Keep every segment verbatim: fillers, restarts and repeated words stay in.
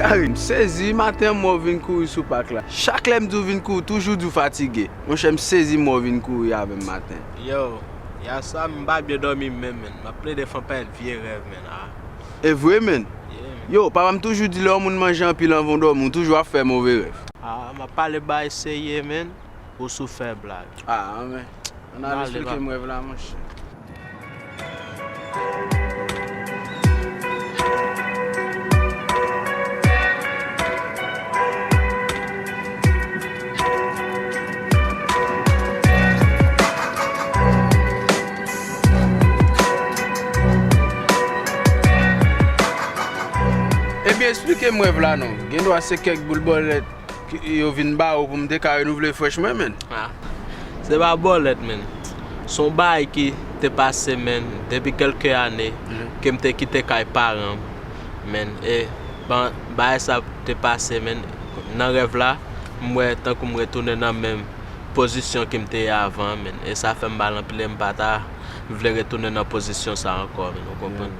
Ay, m sezi, maten an m wè w vin kouri sou pak la. Chak lè m di w vin kouri, toujou di w fatige. Monchè, m sezi m wè w vin kouri avè m maten. Yo, yè swa m pa byen dòmi menm, menn. M ap plede fè anpil vye rèv, menn. Ah. E vre, menn? Yeah, menn. Yo, papa m toujou di lè yon moun manje anpil anvan w dòmi, w toujou ap fè move rèv. Ah, m ap pale bagay serye, menn. Ou sou fè blag. Ah, men. Ann al esplike m rèv la, monchè. Ebyen, esplike m rèv la non. Gendwa se kèk boul bòlèt ki, yo vin ba ou pou m te ka renouvle frèch mwen, menn. Ah. Se pa bòlèt, menn. Se yon bagay ki te pase, menn, depi kèlke ane ke m te kite kay paran m, menn. E ban-, bagay sa te pase, menn. Nan rèv la, m wè tankou m retounen nan menm pozisyon ke m te ye avan, menn. E sa fè m mal anpil e m pa ta vle retounen nan pozisyon sa ankò, menn. Ou konprann?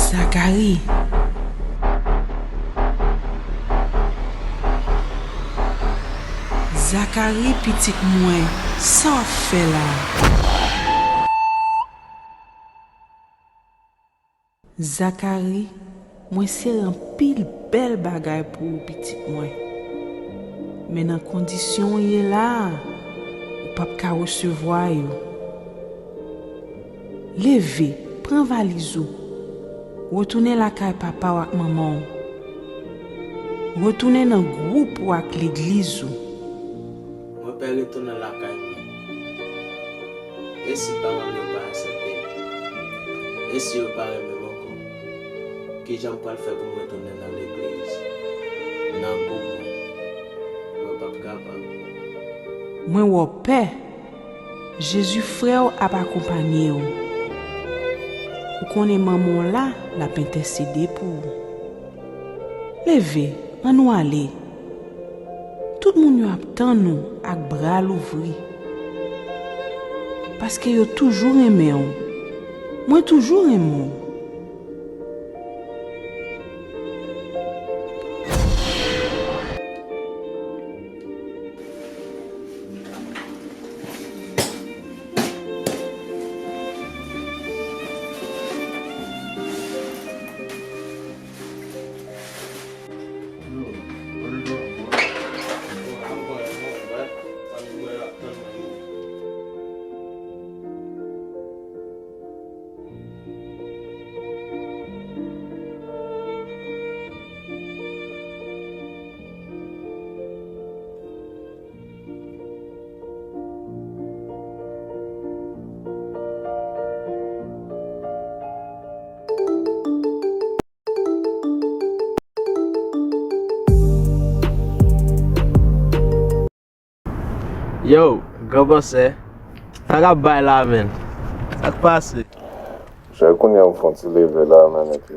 Zakari. Zakari, pitit mwen, sa w ap fè la a? Zakari, mwen sere anpil bèl bagay pou ou, pitit mwen. Men nan kondisyon w ye la a, ou p ap ka resevwa yo. Leve, pran valiz ou, retounen lakay papa w ak manman w. Retounen nan gwoup ou ak legliz ou. Mwen pè retounen lakay mwen. E si paran m yo pa aksepte m? E si yo pa renmen m ankò? Kijan m pral fè pou m retounen nan legliz, nan gwoup mwen? Mwen p ap kapab. Mwen wè w pè. Jezi frè w ap akonpanye w. Ou konnen manman w la, l ap entèsede pou ou. Leve, ann nou ale. Tout moun yo ap tann ou ak bra louvri. Paske yo toujou renmen w. Mwen toujou renmen w. Yo, gran pansè, sa k ap bay la, menn? Sa k pase? Jè kounye a m fè yon ti leve la, menn, epi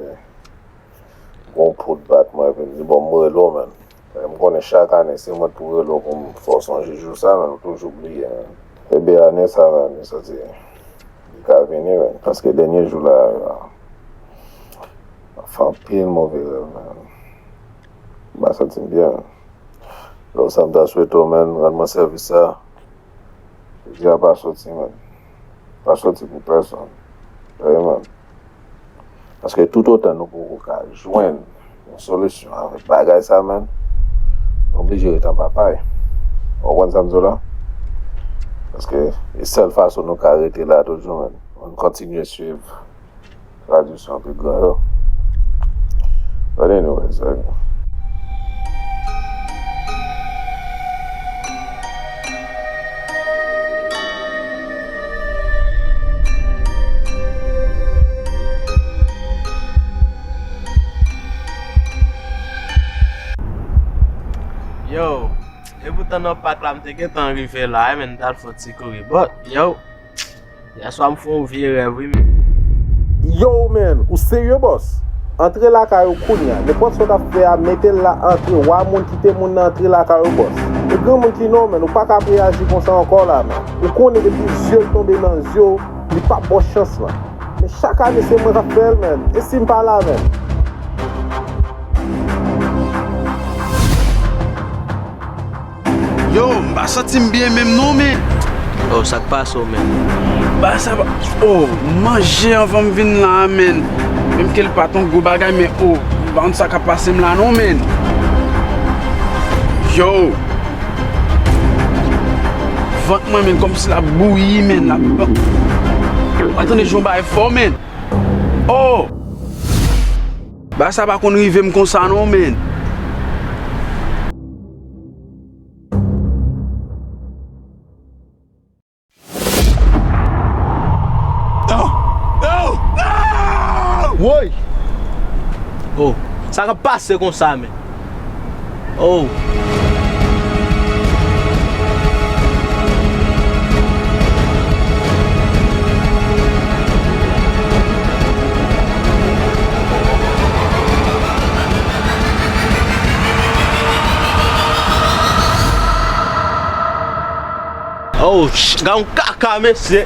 gon poud bat mwen, epi m di, bon, m rele w, menn. Men m konnen chak ane, se mwen k pou rele w pou m fè w sonje jou sa, menn, ou toujou bliye, menn. Ebyen, ane sa, menn, m santi li ka vini, menn. Paske dènye jou la, m ap fè anpil move rèv, menn. M pa santi m byen, menn. Donk, sa m ta swete w, menn, rann mwen sèvis sa. Jodi a pa soti, menn. Pa soti pou pèsonn. Tande, menn. Paske toutotan nou poko ka jwenn yon solisyon avèk bagay sa, menn, nou oblije ret anba pay. Ou konprann sa m di w la? Paske e sèl fason nou ka rete la toujou, menn. Ann kontinye swiv tradisyon pi gran yo. But anyways, like, Tann nan pak la, m te gentan rive la, men m t al fè yon ti kouri. But, yo, yèswa m fè yon vye rèv, wi, men. Yo, man, ou serye, bòs? Antre lakay ou kounye a. Nenpòt sa w t ap fè a, mete l la, antre. Wa moun, kite moun nan antre lakay ou, bòs. E granmoun ki non, man, ou pa ka ap reyaji konsa ankò la, man. Ou konnen depi zye l tonbe nan zye w, li p ap ba w chans lan. Men chak ane se mwen k ap fè l, man. E si m pa la, man? Yo, m pa santi m byen menm non, men. Oh, sa k pase w, men? Ba sa ba, oh, m manje anvan m vin la a, men. Menm ke l pa t yon gwo bagay, men, oh, m pa konn sa k ap pase m la non, men. Yo. Vant mwen, men, kòmsi l ap bouyi, men, l ap, pa tande jan yon bagay fò, men. Oh! Ba sa pa konn rive m konsa non, men. Non! Non! Non! Woy! Oh, sa k ap pase konsa, men? Oh. Oh, ch-, gade yon kaka, mesye.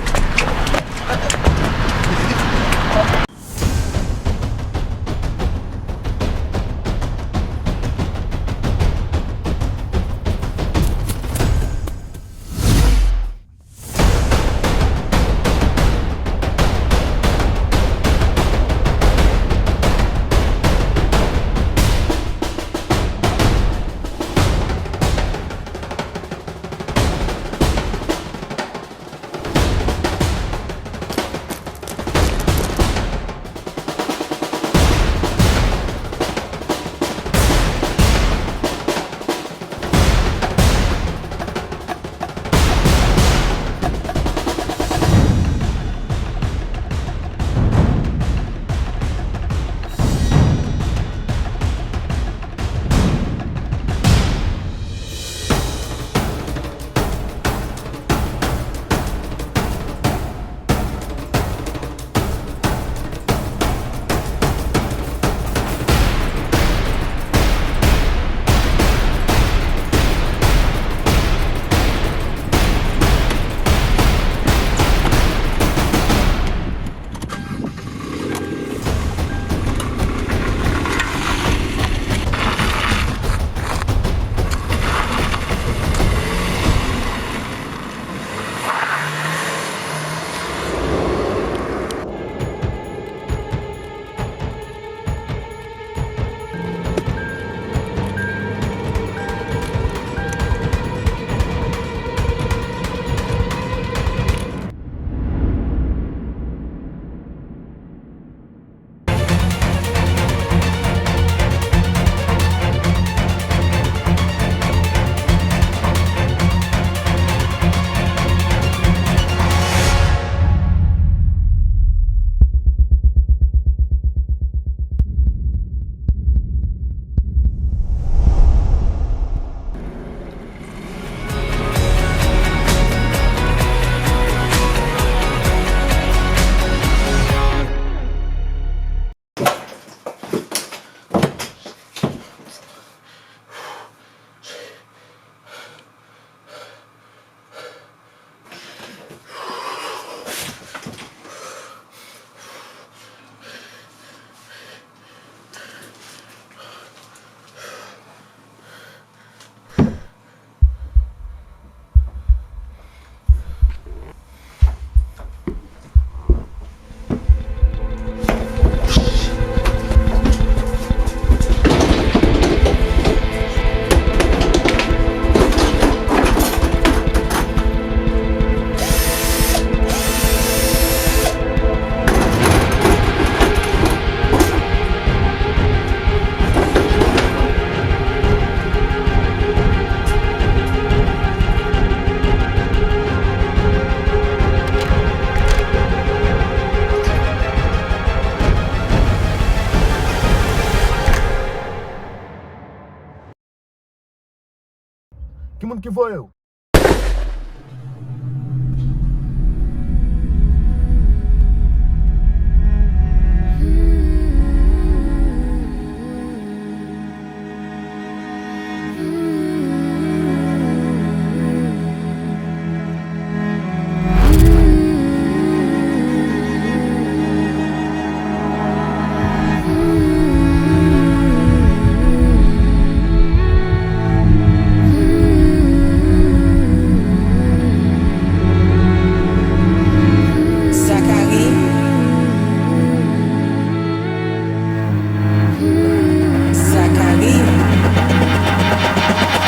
Ki moun ki voye w? Zakari. Zakari.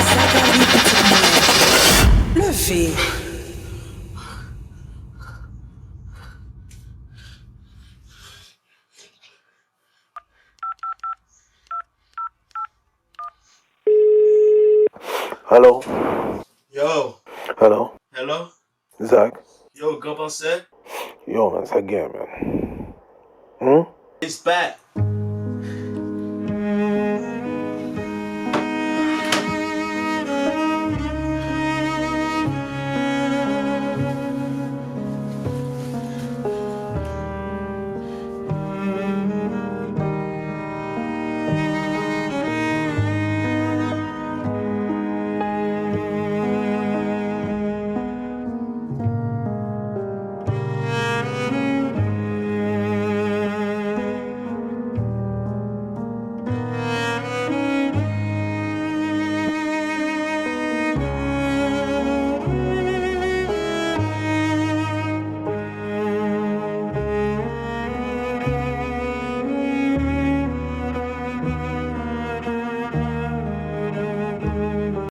Zakari, pitit mwen. Leve. Hello? Yo. Hello? Hello? Zak? Yo, gran pansè? Yo, man, sa gen, man? Hmm? It's back.